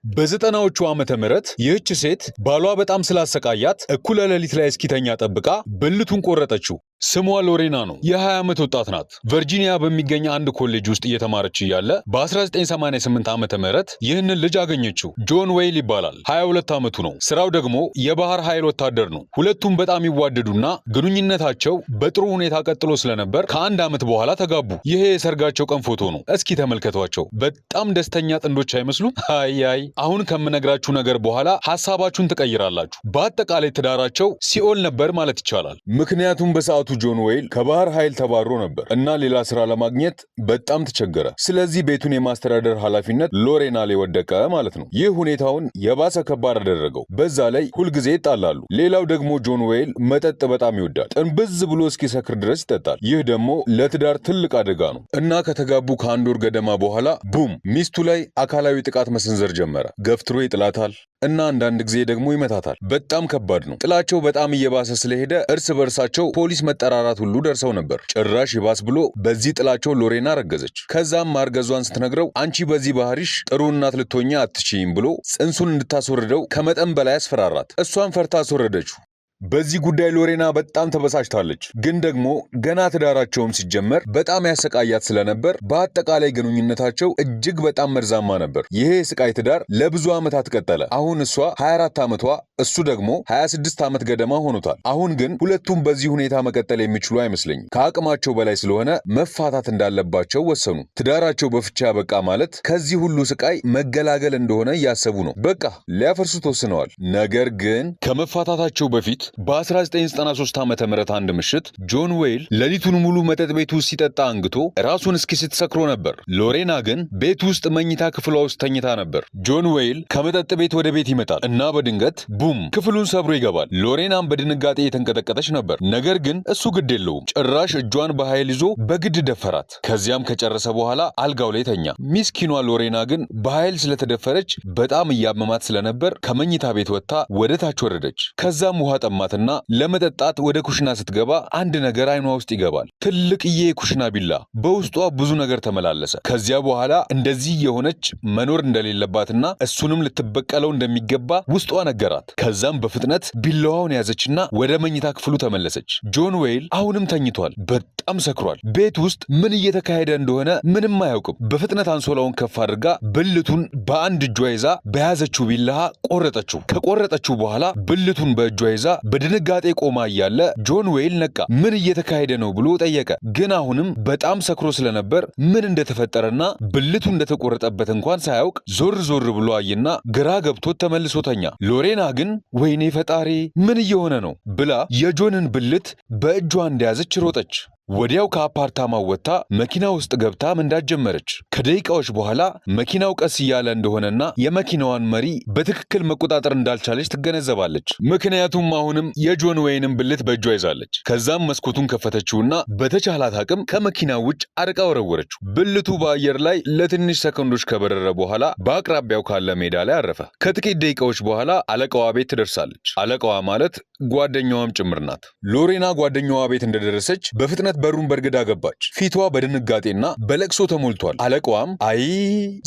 በዘጠናዎቹ ዓመተ ምህረት ይህች ሴት ባሏ በጣም ስላሰቃያት እኩለ ሌሊት ላይ እስኪተኛ ጠብቃ ብልቱን ቆረጠችው። ስሟ ሎሬና ነው። የ20 ዓመት ወጣት ናት። ቨርጂኒያ በሚገኝ አንድ ኮሌጅ ውስጥ እየተማረች እያለ በ1988 ዓመተ ምህረት ይህንን ልጅ አገኘችው። ጆን ዌይል ይባላል። 22 ዓመቱ ነው። ስራው ደግሞ የባህር ኃይል ወታደር ነው። ሁለቱም በጣም ይዋደዱና ግንኙነታቸው በጥሩ ሁኔታ ቀጥሎ ስለነበር ከአንድ ዓመት በኋላ ተጋቡ። ይሄ የሰርጋቸው ቀን ፎቶ ነው። እስኪ ተመልከቷቸው። በጣም ደስተኛ ጥንዶች አይመስሉም? አይ አይ፣ አሁን ከምነግራችሁ ነገር በኋላ ሐሳባችሁን ትቀይራላችሁ። በአጠቃላይ ትዳራቸው ሲኦል ነበር ማለት ይቻላል። ምክንያቱም በሰዓቱ ጆን ዌይል ከባህር ኃይል ተባሮ ነበር እና ሌላ ስራ ለማግኘት በጣም ተቸገረ። ስለዚህ ቤቱን የማስተዳደር ኃላፊነት ሎሬና ላይ ወደቀ ማለት ነው። ይህ ሁኔታውን የባሰ ከባድ አደረገው። በዛ ላይ ሁልጊዜ ይጣላሉ። ሌላው ደግሞ ጆን ዌይል መጠጥ በጣም ይወዳል። ጥንብዝ ብሎ እስኪሰክር ድረስ ይጠጣል። ይህ ደግሞ ለትዳር ትልቅ አደጋ ነው እና ከተጋቡ ከአንድ ወር ገደማ በኋላ boom፣ ሚስቱ ላይ አካላዊ ጥቃት መሰንዘር ጀመረ። ገፍትሮ ይጥላታል እና አንዳንድ ጊዜ ደግሞ ይመታታል። በጣም ከባድ ነው። ጥላቸው በጣም እየባሰ ስለሄደ እርስ በእርሳቸው ፖሊስ መጠራራት ሁሉ ደርሰው ነበር። ጭራሽ ይባስ ብሎ በዚህ ጥላቸው ሎሬና ረገዘች። ከዛም ማርገዟን ስትነግረው አንቺ በዚህ ባህሪሽ ጥሩ እናት ልትሆኚ አትችይም ብሎ ጽንሱን እንድታስወርደው ከመጠን በላይ አስፈራራት። እሷን ፈርታ አስወረደችው። በዚህ ጉዳይ ሎሬና በጣም ተበሳጭታለች። ግን ደግሞ ገና ትዳራቸውም ሲጀመር በጣም ያሰቃያት ስለነበር በአጠቃላይ ግንኙነታቸው እጅግ በጣም መርዛማ ነበር። ይሄ የስቃይ ትዳር ለብዙ ዓመታት ቀጠለ። አሁን እሷ 24 ዓመቷ፣ እሱ ደግሞ 26 ዓመት ገደማ ሆኖታል። አሁን ግን ሁለቱም በዚህ ሁኔታ መቀጠል የሚችሉ አይመስለኝም። ከአቅማቸው በላይ ስለሆነ መፋታት እንዳለባቸው ወሰኑ። ትዳራቸው በፍቻ በቃ ማለት ከዚህ ሁሉ ስቃይ መገላገል እንደሆነ እያሰቡ ነው። በቃ ሊያፈርሱት ወስነዋል። ነገር ግን ከመፋታታቸው በፊት በ1993 ዓ.ም አንድ ምሽት ጆን ዌይል ሌሊቱን ሙሉ መጠጥ ቤቱ ውስጥ ሲጠጣ አንግቶ ራሱን እስኪስት ሰክሮ ነበር። ሎሬና ግን ቤት ውስጥ መኝታ ክፍሏ ውስጥ ተኝታ ነበር። ጆን ዌይል ከመጠጥ ቤት ወደ ቤት ይመጣል እና በድንገት boom፣ ክፍሉን ሰብሮ ይገባል። ሎሬናም በድንጋጤ የተንቀጠቀጠች ነበር። ነገር ግን እሱ ግድ የለውም። ጭራሽ እጇን በኃይል ይዞ በግድ ደፈራት። ከዚያም ከጨረሰ በኋላ አልጋው ላይ ተኛ። ሚስኪኗ ሎሬና ግን በኃይል ስለተደፈረች በጣም እያመማት ስለነበር ከመኝታ ቤት ወጥታ ወደ ታች ወረደች። ከዛም ውሃ ጠማትና ለመጠጣት ወደ ኩሽና ስትገባ አንድ ነገር አይኗ ውስጥ ይገባል። ትልቅዬ የኩሽና ቢላ። በውስጧ ብዙ ነገር ተመላለሰ። ከዚያ በኋላ እንደዚህ የሆነች መኖር እንደሌለባትና እሱንም ልትበቀለው እንደሚገባ ውስጧ ነገራት። ከዛም በፍጥነት ቢላዋውን ያዘችና ወደ መኝታ ክፍሉ ተመለሰች። ጆን ዌይል አሁንም ተኝቷል። በጣም ሰክሯል። ቤት ውስጥ ምን እየተካሄደ እንደሆነ ምንም አያውቅም። በፍጥነት አንሶላውን ከፍ አድርጋ ብልቱን በአንድ እጇ ይዛ በያዘችው ቢላዋ ቆረጠችው። ከቆረጠችው በኋላ ብልቱን በእጇ ይዛ በድንጋጤ ቆማ እያለ ጆን ዌይል ነቃ። ምን እየተካሄደ ነው ብሎ ጠየቀ። ግን አሁንም በጣም ሰክሮ ስለነበር ምን እንደተፈጠረና ብልቱ እንደተቆረጠበት እንኳን ሳያውቅ ዞር ዞር ብሎ አየና ግራ ገብቶት ተመልሶ ተኛ። ሎሬና ግን ወይኔ ፈጣሪ፣ ምን እየሆነ ነው ብላ የጆንን ብልት በእጇ እንደያዘች ሮጠች። ወዲያው ከአፓርታማው ወጥታ መኪና ውስጥ ገብታ መንዳት ጀመረች። ከደቂቃዎች በኋላ መኪናው ቀስ እያለ እንደሆነና የመኪናዋን መሪ በትክክል መቆጣጠር እንዳልቻለች ትገነዘባለች። ምክንያቱም አሁንም የጆን ዌይንን ብልት በእጇ ይዛለች። ከዛም መስኮቱን ከፈተችውና በተቻላት አቅም ከመኪናው ውጭ አርቃ ወረወረችው። ብልቱ በአየር ላይ ለትንሽ ሰከንዶች ከበረረ በኋላ በአቅራቢያው ካለ ሜዳ ላይ አረፈ። ከጥቂት ደቂቃዎች በኋላ አለቃዋ ቤት ትደርሳለች። አለቃዋ ማለት ጓደኛዋም ጭምር ናት። ሎሬና ጓደኛዋ ቤት እንደደረሰች በፍጥነት በሩን በርግዳ ገባች። ፊቷ በድንጋጤና በለቅሶ ተሞልቷል። አለቃዋም አይ፣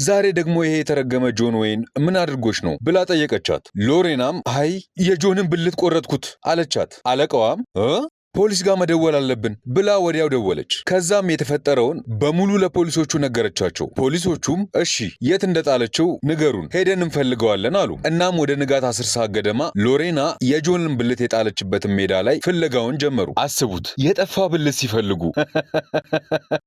ዛሬ ደግሞ ይሄ የተረገመ ጆን ዌይን ምን አድርጎሽ ነው ብላ ጠየቀቻት። ሎሬናም አይ፣ የጆንን ብልት ቆረጥኩት አለቻት። አለቃዋም እ ፖሊስ ጋር መደወል አለብን ብላ ወዲያው ደወለች። ከዛም የተፈጠረውን በሙሉ ለፖሊሶቹ ነገረቻቸው። ፖሊሶቹም እሺ፣ የት እንደጣለችው ንገሩን፣ ሄደን እንፈልገዋለን አሉ። እናም ወደ ንጋት 10 ሰዓት ገደማ ሎሬና የጆንን ብልት የጣለችበትን ሜዳ ላይ ፍለጋውን ጀመሩ። አስቡት፣ የጠፋ ብልት ሲፈልጉ።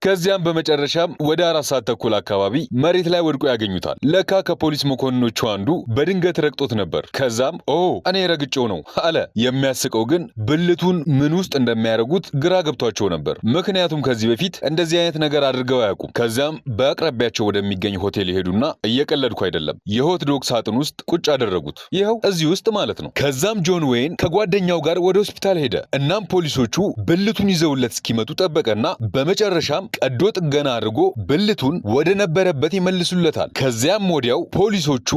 ከዚያም በመጨረሻም ወደ 4:30 አካባቢ መሬት ላይ ወድቆ ያገኙታል። ለካ ከፖሊስ መኮንኖቹ አንዱ በድንገት ረግጦት ነበር። ከዛም ኦ፣ እኔ ረግጬው ነው አለ። የሚያስቀው ግን ብልቱን ምን ውስጥ እንደሚያደርጉት ግራ ገብቷቸው ነበር። ምክንያቱም ከዚህ በፊት እንደዚህ አይነት ነገር አድርገው አያውቁም። ከዚያም በአቅራቢያቸው ወደሚገኝ ሆቴል ይሄዱና እየቀለድኩ አይደለም፣ የ hot dog ሳጥን ውስጥ ቁጭ አደረጉት። ይኸው እዚህ ውስጥ ማለት ነው። ከዛም ጆን ዌይን ከጓደኛው ጋር ወደ ሆስፒታል ሄደ። እናም ፖሊሶቹ ብልቱን ይዘውለት እስኪመጡ ጠበቀና በመጨረሻም ቀዶ ጥገና አድርጎ ብልቱን ወደ ነበረበት ይመልሱለታል። ከዚያም ወዲያው ፖሊሶቹ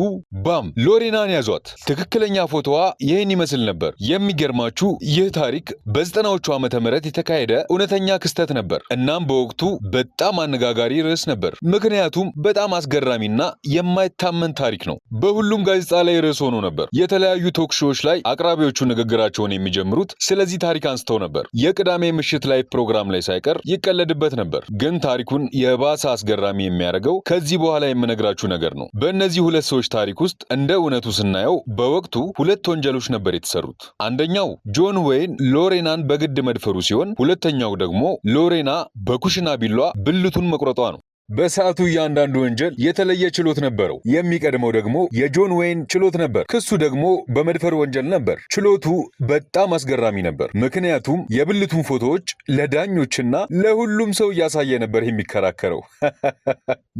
bam፣ ሎሬናን ያዟት። ትክክለኛ ፎቶዋ ይህን ይመስል ነበር። የሚገርማችሁ ይህ ታሪክ በ90ዎቹ በ90ዎቹ ዓመተ ምህረት የተካሄደ እውነተኛ ክስተት ነበር። እናም በወቅቱ በጣም አነጋጋሪ ርዕስ ነበር። ምክንያቱም በጣም አስገራሚና የማይታመን ታሪክ ነው። በሁሉም ጋዜጣ ላይ ርዕስ ሆኖ ነበር። የተለያዩ talk show ዎች ላይ አቅራቢዎቹ ንግግራቸውን የሚጀምሩት ስለዚህ ታሪክ አንስተው ነበር። የቅዳሜ ምሽት ላይ ፕሮግራም ላይ ሳይቀር ይቀለድበት ነበር። ግን ታሪኩን የባሰ አስገራሚ የሚያደርገው ከዚህ በኋላ የምነግራችሁ ነገር ነው። በእነዚህ ሁለት ሰዎች ታሪክ ውስጥ እንደ እውነቱ ስናየው በወቅቱ ሁለት ወንጀሎች ነበር የተሰሩት። አንደኛው ጆን ዌይን ሎሬናን በግድ መድፈሩ ሲሆን፣ ሁለተኛው ደግሞ ሎሬና በኩሽና ቢላዋ ብልቱን መቁረጧ ነው። በሰዓቱ እያንዳንዱ ወንጀል የተለየ ችሎት ነበረው። የሚቀድመው ደግሞ የጆን ዌይን ችሎት ነበር። ክሱ ደግሞ በመድፈር ወንጀል ነበር። ችሎቱ በጣም አስገራሚ ነበር። ምክንያቱም የብልቱን ፎቶዎች ለዳኞችና ለሁሉም ሰው እያሳየ ነበር የሚከራከረው።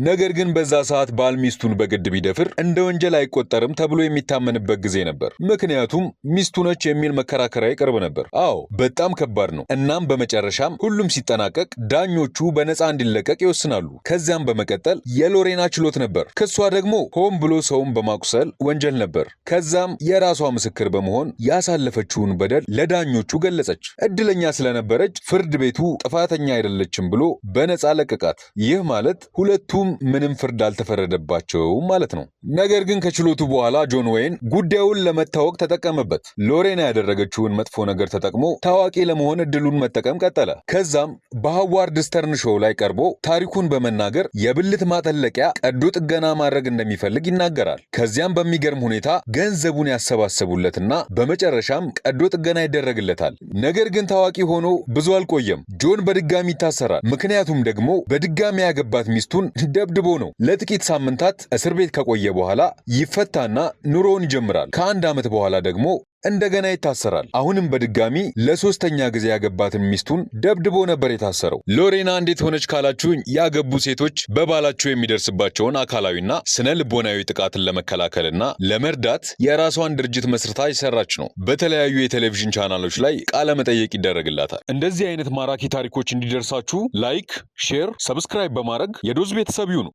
ነገር ግን በዛ ሰዓት ባል ሚስቱን በግድ ቢደፍር እንደ ወንጀል አይቆጠርም ተብሎ የሚታመንበት ጊዜ ነበር። ምክንያቱም ሚስቱ ነች የሚል መከራከሪያ ይቀርብ ነበር። አዎ፣ በጣም ከባድ ነው። እናም በመጨረሻም ሁሉም ሲጠናቀቅ ዳኞቹ በነፃ እንዲለቀቅ ይወስናሉ። ከዚያም በመቀጠል የሎሬና ችሎት ነበር። ክሷ ደግሞ ሆን ብሎ ሰውን በማቁሰል ወንጀል ነበር። ከዛም የራሷ ምስክር በመሆን ያሳለፈችውን በደል ለዳኞቹ ገለጸች። እድለኛ ስለነበረች ፍርድ ቤቱ ጥፋተኛ አይደለችም ብሎ በነፃ ለቀቃት። ይህ ማለት ሁለቱም ምንም ፍርድ አልተፈረደባቸውም ማለት ነው። ነገር ግን ከችሎቱ በኋላ ጆን ዌይን ጉዳዩን ለመታወቅ ተጠቀመበት። ሎሬና ያደረገችውን መጥፎ ነገር ተጠቅሞ ታዋቂ ለመሆን እድሉን መጠቀም ቀጠለ። ከዛም በሃዋርድ ስተርን show ላይ ቀርቦ ታሪኩን በመናገር የብልት ማጠለቂያ ቀዶ ጥገና ማድረግ እንደሚፈልግ ይናገራል። ከዚያም በሚገርም ሁኔታ ገንዘቡን ያሰባሰቡለትና በመጨረሻም ቀዶ ጥገና ይደረግለታል። ነገር ግን ታዋቂ ሆኖ ብዙ አልቆየም። ጆን በድጋሚ ይታሰራል። ምክንያቱም ደግሞ በድጋሚ ያገባት ሚስቱን ደብድቦ ነው። ለጥቂት ሳምንታት እስር ቤት ከቆየ በኋላ ይፈታና ኑሮውን ይጀምራል። ከአንድ ዓመት በኋላ ደግሞ እንደገና ይታሰራል። አሁንም በድጋሚ ለሶስተኛ ጊዜ ያገባትን ሚስቱን ደብድቦ ነበር የታሰረው። ሎሬና እንዴት ሆነች ካላችሁኝ፣ ያገቡ ሴቶች በባላቸው የሚደርስባቸውን አካላዊና ስነ ልቦናዊ ጥቃትን ለመከላከልና ለመርዳት የራሷን ድርጅት መስርታ የሰራች ነው። በተለያዩ የቴሌቪዥን ቻናሎች ላይ ቃለ መጠይቅ ይደረግላታል። እንደዚህ አይነት ማራኪ ታሪኮች እንዲደርሳችሁ like፣ share፣ subscribe በማድረግ የዶዝ ቤተሰብ ይሁኑ።